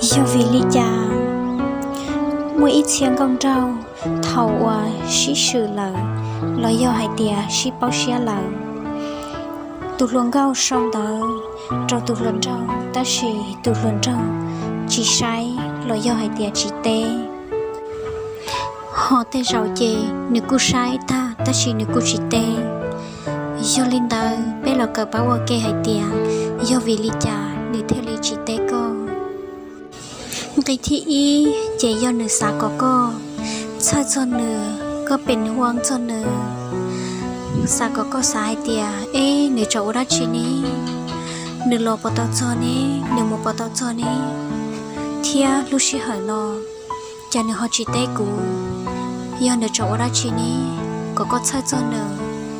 Yog vim li cas muaj ib txhia nkauj nraug thaum uas sib swm lawm los yog hais tias sib paub siab lawm, tus hluas nkauj sau ntawv rau tus hluas nraug tab sis tus hluas nraug tsis saib los yog hais tias tsis teb? Ho tej zaum ces nws kuj saib tag tab sis nws kuj tsis teb. Yog li ntawd peb los kawm paub ua ke hais tias yog vim li cas nws thiaj li tsis teb koj. Nqi thib ib ces yog nws xav kom koj txhawj txog nws, koj pes huaj txog nws, xav kom koj xav hais tias, eb, nws tseem ua dab tsi ne? Nws los puas tau txog ne? Nws mus puas tau txog ne? Thiab lub sij hawm no cas nws ho tsis teb kuv? Yog nws tseem ua dab tsi ne? Kom koj txhawj txog nws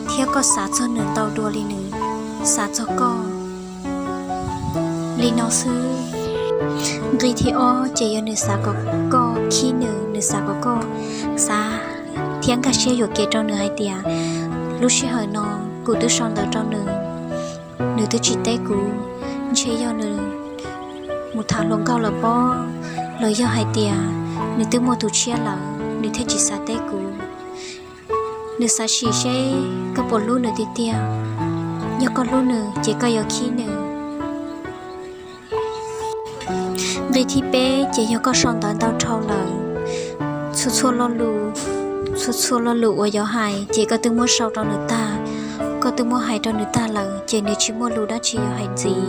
thiab koj xav txog nws ntau dua li nws xav txog koj li no xwb. Nqi thib ob ces yog nws xav kom koj khib nws, nws xav kom koj xav thiab nkag siab yuam kev rau nws hais tias, lub sij hawm no kuv twb sau ntawv rau nws, nws twb tsis teb kuv, ntshe yog nws mus tham hluas nkauj lawm pob, los yog hais tias nws twb muaj tus tshiab lawm nws thiaj tsis xav teb kuv. Nws xav sim seb koj puas hlub nws tiag tiag. Yog koj hlub nws ces koj yuav khib nws. Nqi thib peb ces yog koj sau ntawv ntau dhau lawm, txhua txhua lo lus, txhua txhua lo lus uas yuav hais ces koj twb muab sau rau nws tag, koj twb muab hais rau nws tag lawm ces nws tsis muaj lus dab tsi yuav hais ntxiv,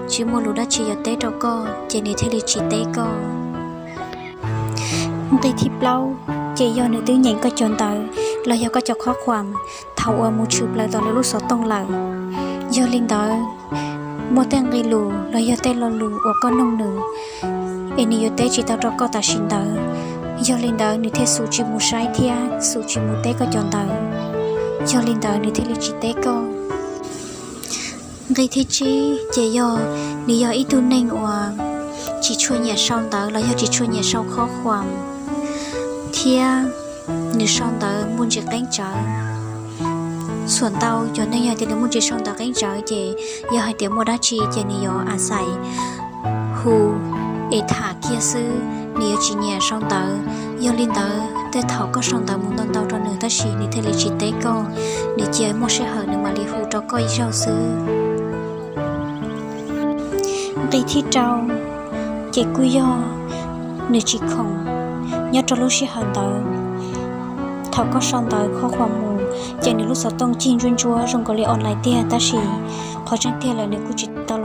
tsis muaj lus dab tsi yuav teb rau koj ces nws thiaj li tsis teb koj. Nqi thib plaub ces yog nws twb nyeem koj cov ntawv los yog koj cov qhob khuam thaum uas mus tshwm plaws tom nws lub xov tooj lawm. Yog li ntawd, muaj tej nqi lus los yog tej lo lus uas koj noog nws es nws yuav teb tsis tau rau koj tam sim ntawd, yog li ntawd nws thiaj xub tsis mus saib thiab xub tsis mus teb koj cov ntawv. Yog li ntawd nws thiaj li tsis teb koj. Nqi thib tsib ces yog nws yog ib tug neeg uas tsis tshua nyiam sau ntawv los yog tsis tshua nyiam sau qhob khuam, thiab nws sau ntawv muaj ntsis qeeb tsawv. Txhuam ntau cov neeg yog tias nws muaj ntsis sau ntawv qeeb tsawv ces yog hais tias muaj dab tsi ces nws yuav a xais hu es tham kiag xwb, nws yuav tsis nyiam sau ntawv. Yog li ntawd tej thaum koj sau ntawv mus ntau ntau rau nws tab sis nws thiaj li tsis teb koj, nws cia muaj sij hawm nws mam li hu rau koj ib zaug xwb. Nqi thib rau ces kuj yog nws tsis khoom nyob rau lub sij hawm ntawd. Thaum koj sau ntawv qhob khuam mus ces nws lub xov tooj cig ntsuab ntsuab zoo nkaus li online tiag tab sis qhov tseeb tiag lawm nws kuj tsis tau